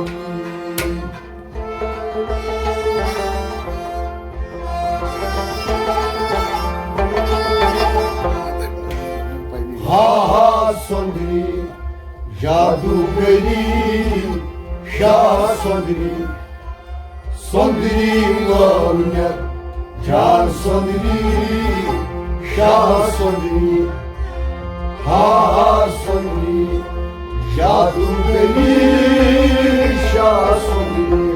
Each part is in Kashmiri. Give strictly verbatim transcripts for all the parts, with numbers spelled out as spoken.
ہا ہا سۄندری، جادوگری، شاہ سۄندری، سۄندری لٲل مےٚ جان سۄندری، شاہ سۄندری، ہا ہا سۄندری، جادوگری، شاہ سۄندری۔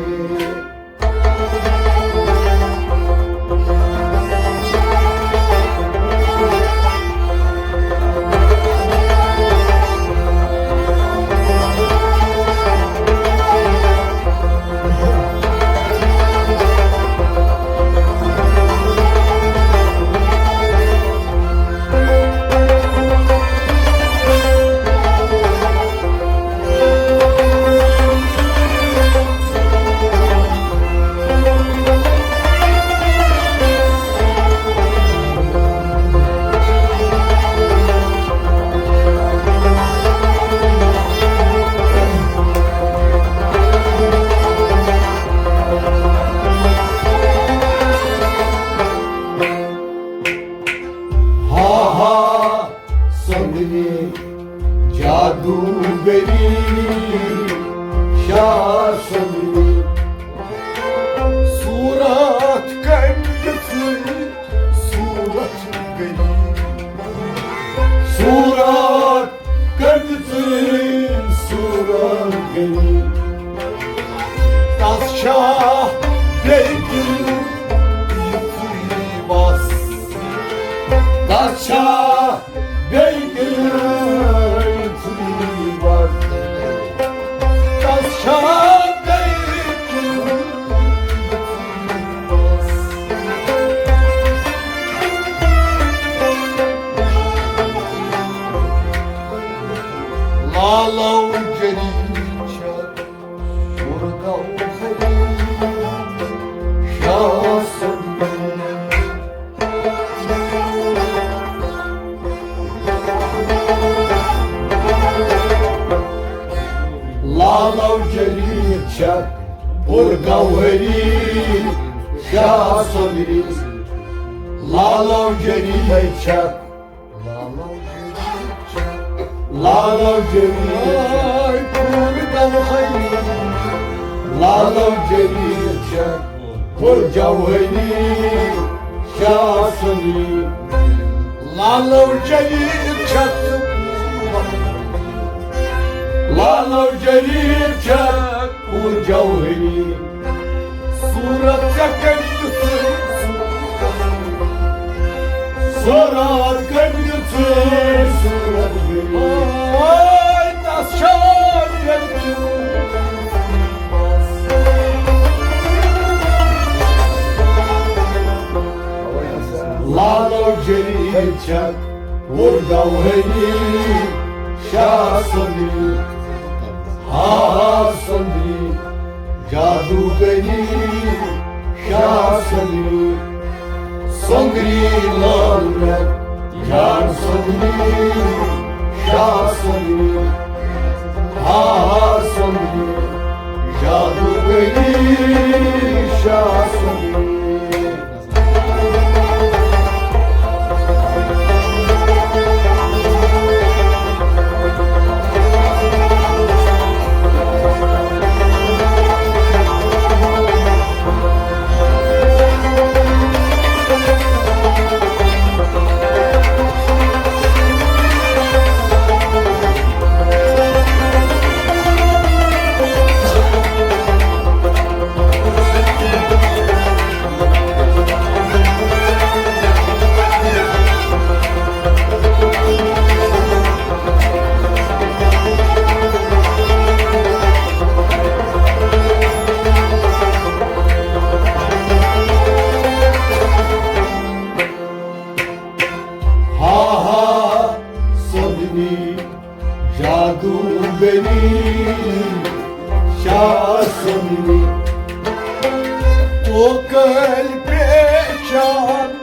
ہا ہا سۄندری، جادوگری، شاہ سۄندری۔ صورت کٔمۍ دِژٕے صورت گٔلی۔ صورت کٔمۍ دِژٕے صورت گٔلی۔ تس چھا بیٚیہِ کِنہٕ یِژٕے وس؟ تس چھا بیٚیہِ کِنہٕ یِژٕے وس؟ تس چھا بیٚیہِ کِنہٕ یِژٕے وس؟ لالو جری چھا شاہ سُنٛد۔ لالو جری چھکھ پُر گوہری شاہ سُنٛدری۔ لالو جری چھکھ لالو جمیل، لالو جمیل چھا پُر جوہری شاہ سُنٛدری۔ لالو جمیل چھا، لالو جمیل چھا پُر جوہری۔ صورت ژےٚ کٔمۍ دِژٕے؟ صورت کٔمۍ دِژٕے؟ صورت گٔیے۔ آے تس چھا ییٚتہِ۔ لالو جری چھکھ پُر گوہری شاہ سُنٛدری۔ ہا سُنٛدری۔ جادوگری شاہ سُنٛدری۔ سُنٛدری لٲل مےٚ جان سُنٛدری شاہ سُنٛدری۔ ہا سُنٛدری۔ جادوگری شاہ سُنٛدری۔ ہا ہا سُنٛدری۔ جادوگری شاہ سُنٛدری۔ کوکل پیچان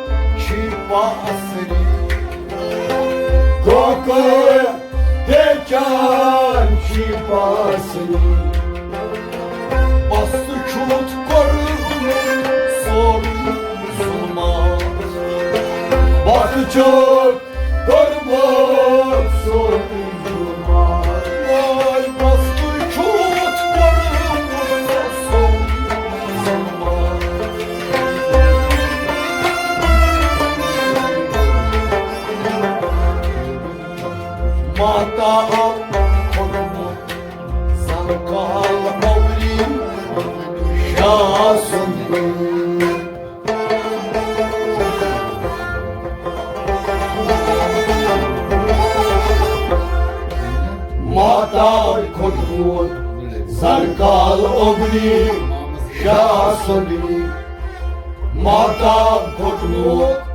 چھی پاسری۔ کوکل پیچان چھی پاسری۔ چھُ کوٚرمُت سورُے جُمعہ۔ وٲے بس تُہۍ چھُتھ کوٚرمُت سورُے جُمعہ۔ ماتا کوٚرمُت زنہٕ کال اولی شاہ سُنٛد۔ ماتا کھوٚتمُت زنہٕ کال اولی شاہ سُنٛد۔ ماتا کھوٚتمُت،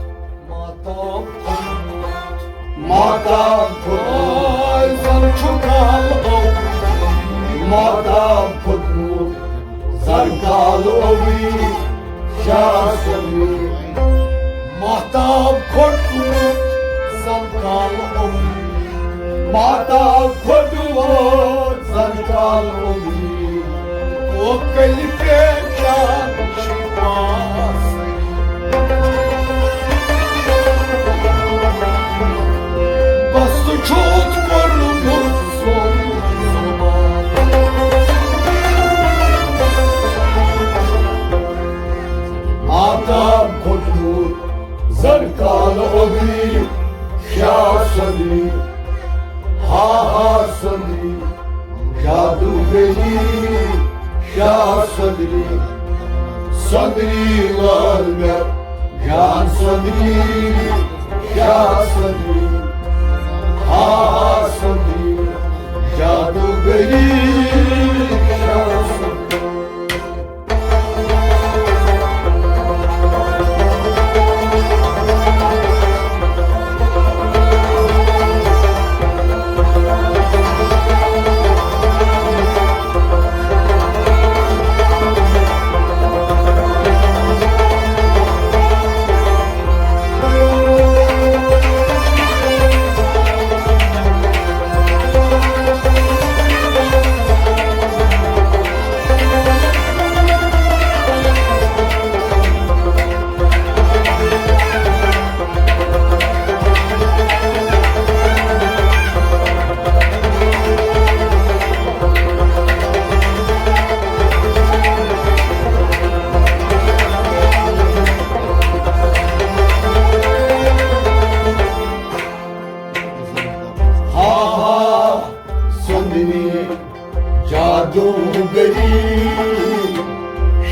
ماتا کھوٚتمُت، ماتا کھوٚتمُت۔ آے زن چھُ کال اولی۔ ماتا کھوٚتمُت زنہٕ کال اولی شاہ سُنٛد۔ ماتا کھوٚتمُت زنہٕ کال اولی۔ ماتا کھوٚتمُت زنہٕ کال اولی۔ او کلہِ پہ جان چھِ پاسٕے۔ بس ژٕ چھُتھ کوٚرمُت سون زمان۔ آداب کھوٚتمُت زن کال اولی شاہ سُنٛدری، ہا ہا سُنٛدری۔ جادوگری شاہ سُنٛدری، سُنٛدری لال مےٚ جان سُنٛدری، شاہ سُنٛدری، ہا ہا سُنٛدری، جادوگری شاہ سُنٛدری۔ ہا ہا سُنٛدری، جادوگری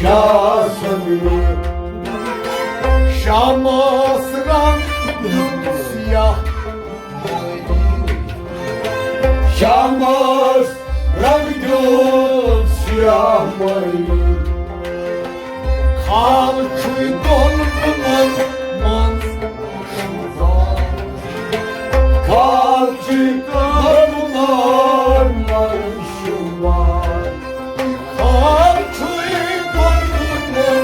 شاہ سُنٛدری۔ شامس رنگ دیُت سیاہ، شامس رنگ دیُت سیاہ مٲہی۔ کھال چھُے دۄن کُنن منٛز شوٗبان۔ کھال چھُے دۄن کُنن منٛز شوٗبان۔ کھال چھُے دۄن کُنن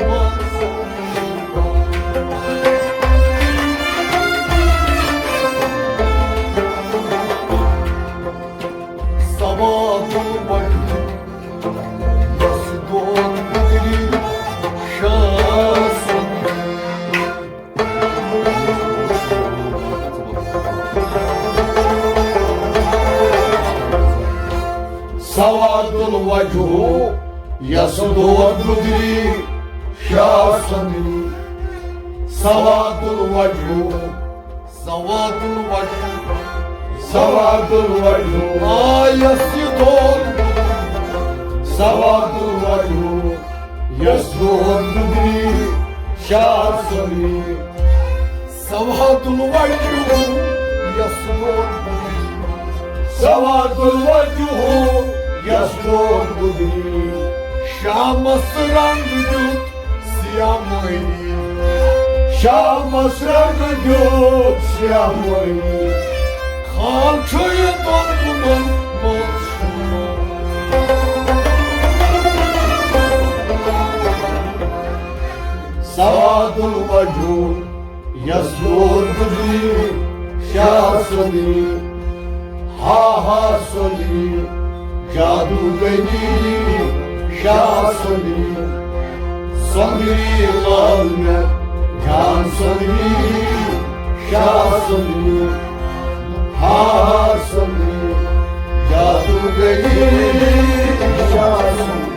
منٛز شوٗبان۔ سواد وجود یس دود گُزری شاہ سُنٛد۔ سواد الوجہ یس دود گُزری شاہ سُنٛد۔ سواد الوجہ، سواد الوجہ، سواد الوجہ۔ آ، یس یہِ دود۔ سواد الوجہ، یس دود گُزری شاہ سُنٛدری۔ سواد الوجہ، یس دود۔ سواد الوجہ، یس دود گُزری۔ شامس رنگ دیُت سیاہ مٲہی۔ شامس رنگ دیُت سیاہ مٲہی۔ کھال چھُ یہِ دۄن کُنن منٛز شوٗبان۔ سواد الوجہ یس دود گُزری شاہ سُنٛدری۔ ہا ہا سُنٛدری، جادوگری شاہ سُنٛدری۔ سُنٛدری لال مےٚ جان سُنٛدری۔ شاہ سُنٛدری، ہا سُنٛدری، جادوگری شاہ سُنٛدری۔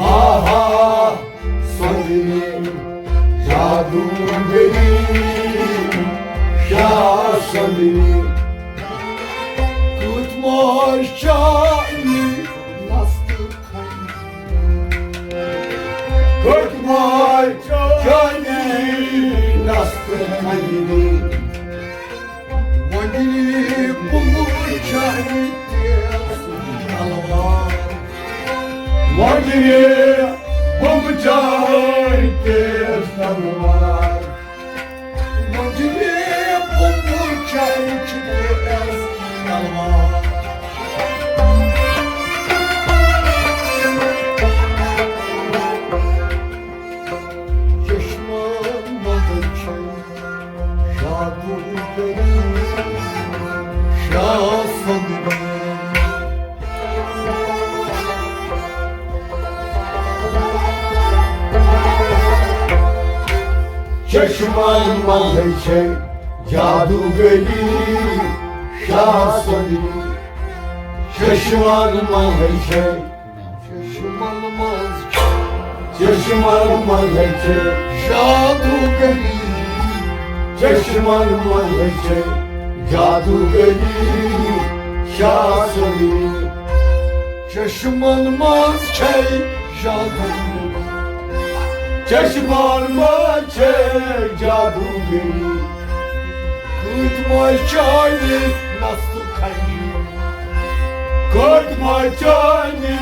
ہا ہا، سۄنٛدرِ جادوگری، شاہ سۄنٛدرِ۔ کۭتۍ ماے چانہِ نستہٕ کھنہِ۔ کۭتۍ ماے چانہِ نستہٕ کھنہِ۔ وۄنٛدرِ بُمبہٕ چانہِ تیز تلوار۔ وۄنٛدرِ بُمبہٕ چانہِ تیز تلوار۔ وۄنٛدرِ بُمبہٕ چانہِ چھِ تیز تلوار۔ چشمن منٛز چھِ جادوگری شاہ سۄنٛدرِ۔ چشمن منٛزٕے چھے جادوگری شاہ سۄنٛدرِ۔ چشمن منٛزٕے چھے چشمن منٛز چھِ۔ چشمن منٛز چھِ۔ جادوگری۔ چشمن منٛز چھِ۔ جادوگری۔ شاہ سۄنٛدرِ۔ چشمن منٛز چھے جادوگری۔ چشمن منٛز چھے جادوگری۔ کۭتۍ ماے چانہِ نستہٕ کھنہِ۔ کٔٹ مچانی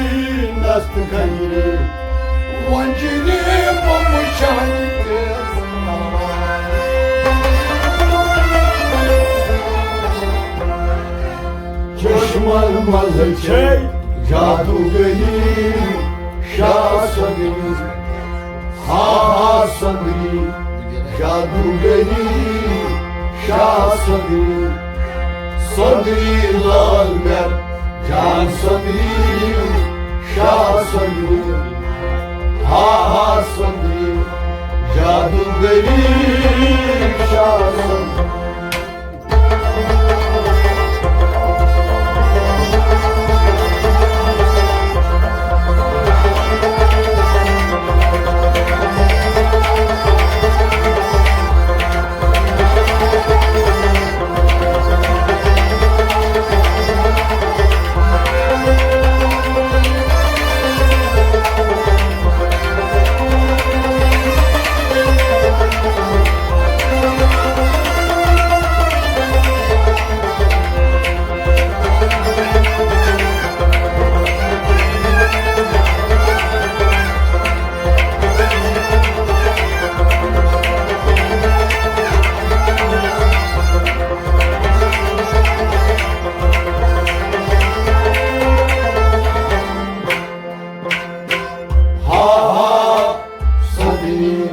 نست کنی۔ ونجنی مچانی تیز تلوار۔ چشمن منٛز چھے جادوگری شاہ سۄنٛدری۔ ہا ہا سۄنٛدری جادوگری شاہ سۄنٛدری۔ سۄنٛدری لال مےٚ جان سۄنٛدری شاہ سۄنٛدری۔ ہا ہا سۄنٛدری جادوگری شاہ سۄنٛدری۔ ہا ہا سۄنٛدری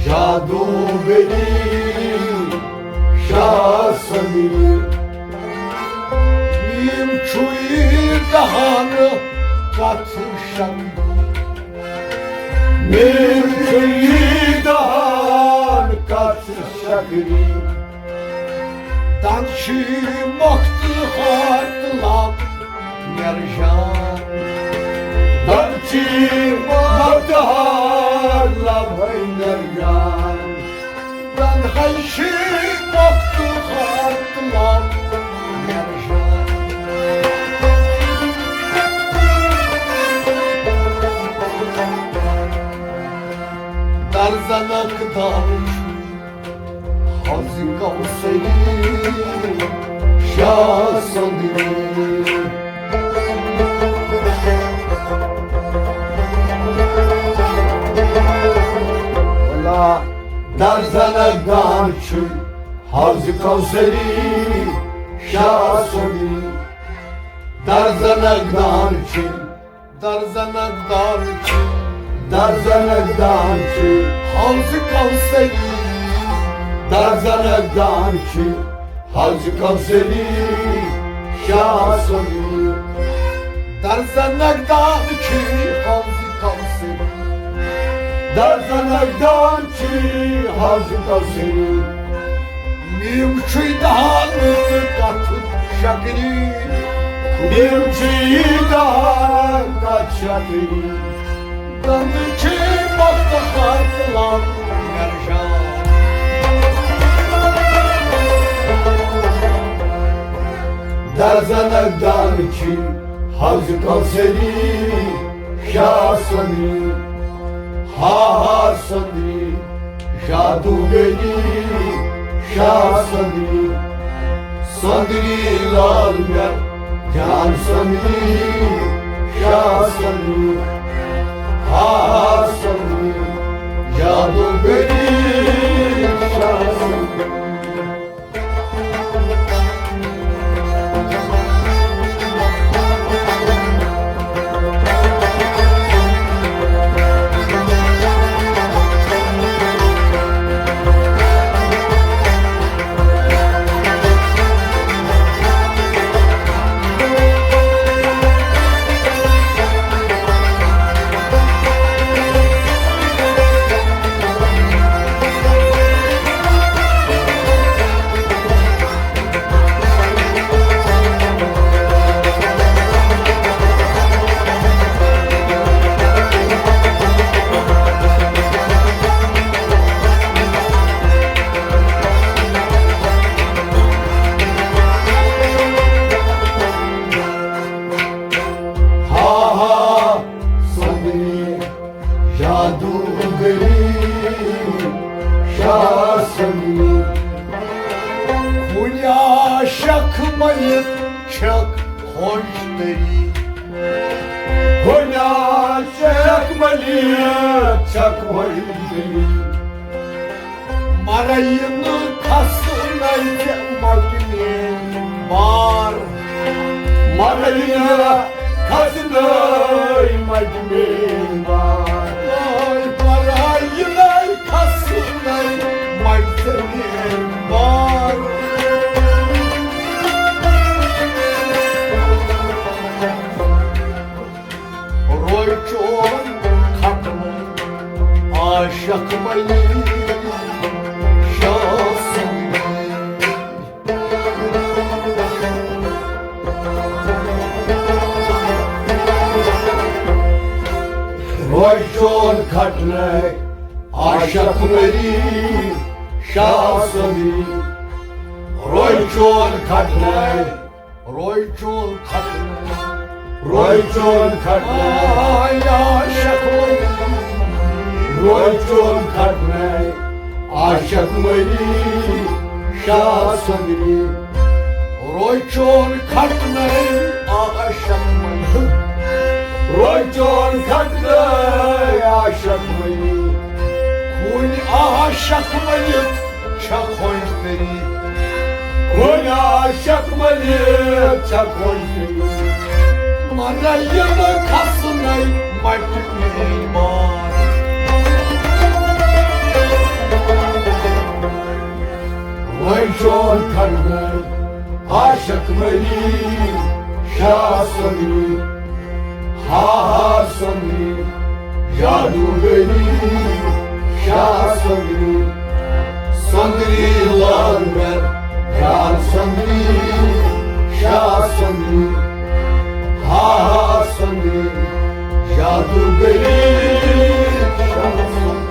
جادوگری شاہ سۄنٛدری۔ میم چھُے دہان کتھ شکری۔ میم چھُے دہان کتھ شکری۔ تن چھی مۄکھ تہٕ ہار تہٕ لب نیر جان۔ تن چھی مۄکھ تہٕ ہار لب نیر جان۔ تن ہے چھی مۄکھ تہٕ ہار تہٕ لب درزنک دان چھُے حوض کوثری شاہ سندری۔ ولا درزنک دان چھُے حوض کوثری شاہ سندری۔ درزنک دان چھُے، درزنک دان چھُے، درزنک دان چھُے حوض کوثری۔ درزنک دان چھُے حوض کوثری شاہ سندری۔ درزنک دان چھُے حوض کوثری۔ درزنک دان چھُے حوض کوثری۔ میم چھُے دہان تہٕ کتھ شکری۔ میم چھُے دہان کتھ شکری۔ دند چھُے مختصر لال گرشان۔ درزنک دان چھُے حوض کوثری شاہ سندری۔ ہا ہا سندری، جادوگری شاہ سندری۔ سندری لال مےٚ جان سندری شاہ سندری۔ ہا ہا سندری، جادوگری شاہ سندری۔ ہا ہا سندری، جادوگری شاہ سندری۔ کُنہِ عاشق مٔلِتھ چھکھ خۄش تری۔ کُنہِ عاشق مٔلِتھ چھکھ خۄش تری۔ مرینہٕ کھسنَے ژےٚ مَٹہِ میٲنۍ بار۔ مرینہٕ کھسنَے مَٹہِ میٲنۍ بار۔ اے مرینہٕ کھسنَے مَٹہِ ژےٚ میٲنۍ بار۔ روے چون کھٹہٕ عاشق مٔلِتھ شاہ سندری۔ روے چون کھٹہٕ عاشق مٔلِتھ شاہ سندری۔ روے چون کھٹہٕ روے چون کھٹہٕ، روے چون کھٹہٕ۔ آے عاشق مٔلِتھ۔ روے چون کھٹہٕ، عاشق مٔلِتھ شاہ سندری۔ روے چون کھٹہٕ، عاشق مٔلِتھ۔ روے چون کھٹہٕ، عاشق مٔلِتھ۔ کُنہِ عاشق مٔلِتھ چھا خۄش تری۔ کُنہِ عاشق مٔلِتھ چھا خۄش تری۔ مرینہٕ کھسنَے مَٹہِ میٲنۍ بار۔ وۄنۍ چون کھٹہٕ عاشق مٔلِتھ شاہ سندری۔ ہا ہا سندری، جادوگری شاہ سندری۔ سندری لال مےٚ جان سندری، شاہ سندری۔ ہا ہا سندری، جادوگری شاہ سندری۔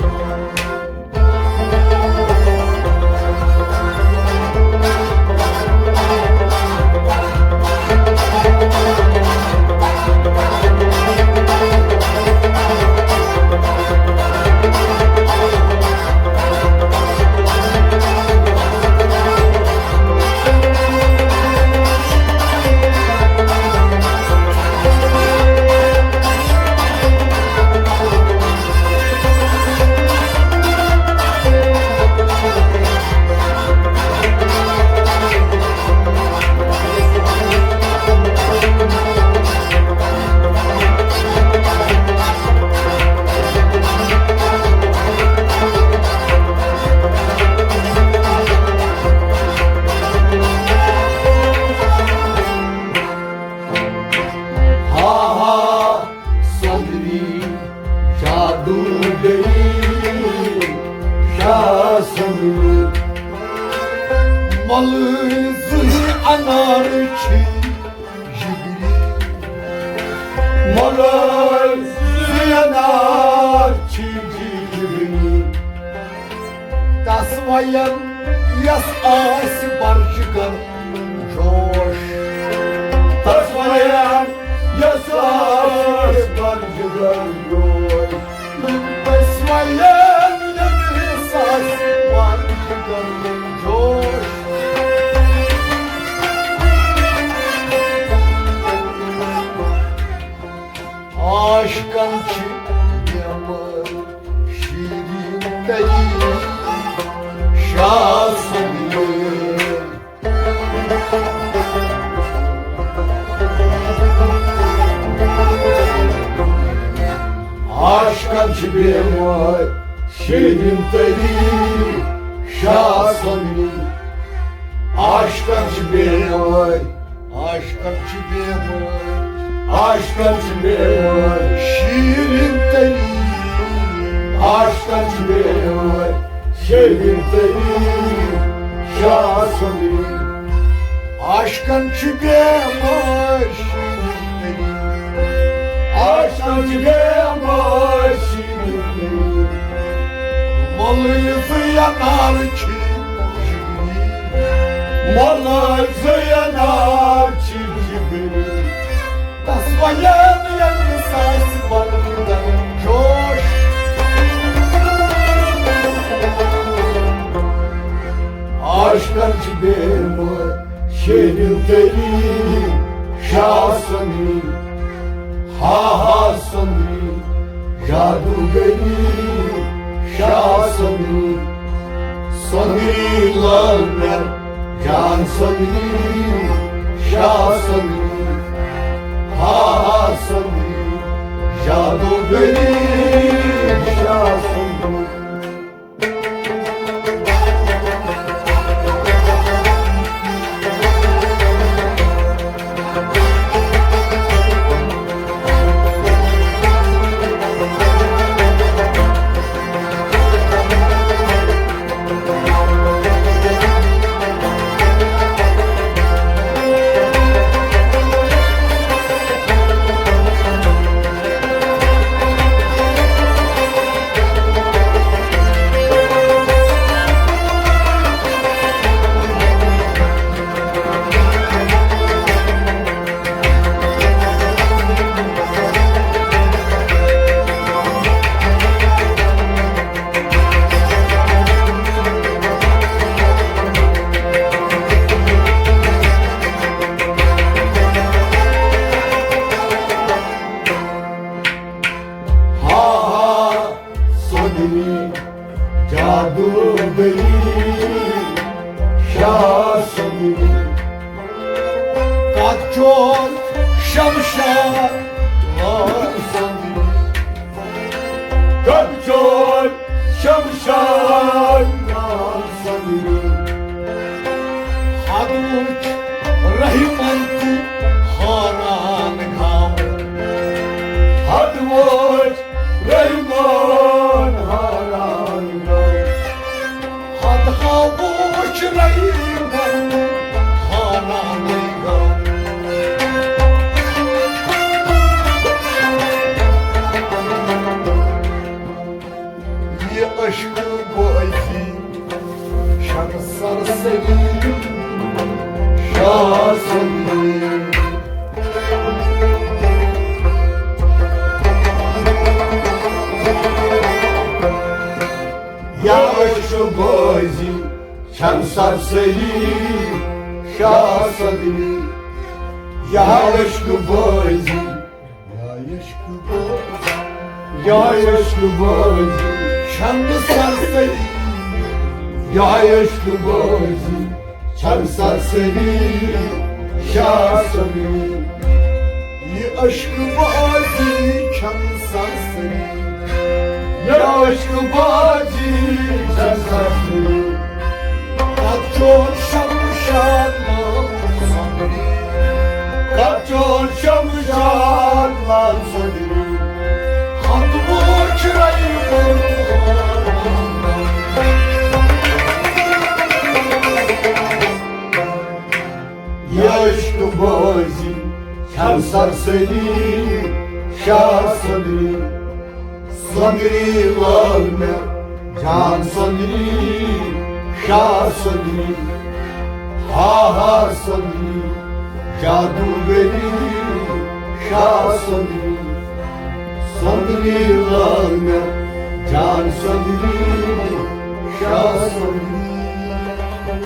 مۄلہٕ زٕے انار چھِ جگری، مۄلہٕ زٕے انار چھِ جگری۔ تس وَین یَس آسہِ بر جگر جوش، تس وَین یَس آسہِ بر جگر جوش۔ تس وَین یَس آسہِ بر جگر جوش۔ عاشقن چھِ بیمٲرۍ شیرین تری شاہ سُنٛد۔ عاشقن چھِ بیمٲرۍ شیرین تری شاہ سُنٛد۔ عاشقن چھِ بیمٲرۍ، عاشقن چھِ بیمٲرۍ، عاشقن چھِ بیمٲرۍ شیرین تری، عاشقن چھِ بیمٲرۍ شیرین تری شاہ سُنٛد۔ عاشقن چھِ بیمٲرۍ شیرین تری، عاشقن چھِ بیمٲرۍ شیرین تری۔ مۄلہٕ زٕے انار چھِ جگری، مۄلہٕ زٕے انار چھِ جگری۔ تس وَین یَس آسہِ بر جگر جوش۔ عاشقن چھِ بیمٲرۍ شیرین تری شاہ سُنٛد۔ ہا ہا سُنٛد، جادوگری شاہ سُنٛد۔ سُنٛد لٲل مےٚ جان سُنٛد، شاہ سُنٛد۔ ہا ہا سُنٛد، جادوگری شاہ سُنٛد۔ ہا ہا سُنٛد، جادوگری شاہ سُنٛد۔ کتھ چون شمشاد لال سُنٛد۔ کتھ چون شمشاد لال سُنٛد۔ حد وٕچھ رحیمن تہٕ حٲران گوٚو۔ حد وٕچھ رحیمن حٲران گوٚو۔ حد ہا وٕچھ رحیمن حٲران گوٚو۔ یہِ عشق بٲزی چھَنہٕ سرسری شاہ سُنٛد۔ یا عشق بٲزی چھَنہٕ سرسری شاہ سُنٛد۔ یا عشق بٲزی، یا عشق بٲزی، یا عشق بٲزی چھَنہٕ سرسری۔ یا عشق بٲزی چھَنہٕ سرسری شاہ سُنٛد۔ یہِ عشق بٲزی چھَنہٕ سرسری۔ یا عشق بٲزی چھَنہٕ سرسری۔ کتھ چون شمشاد لال سُنٛد۔ کتھ چون شمشاد لال سُنٛد۔ حد وٕچھ رحیمن۔ چھم سرسری شاہ سندری، سندری لال مےٚ جان سندری شاہ سندری، ہا ہا سندری جادوگری شاہ سندری، سندری لال مےٚ جان سندری شاہ سندری۔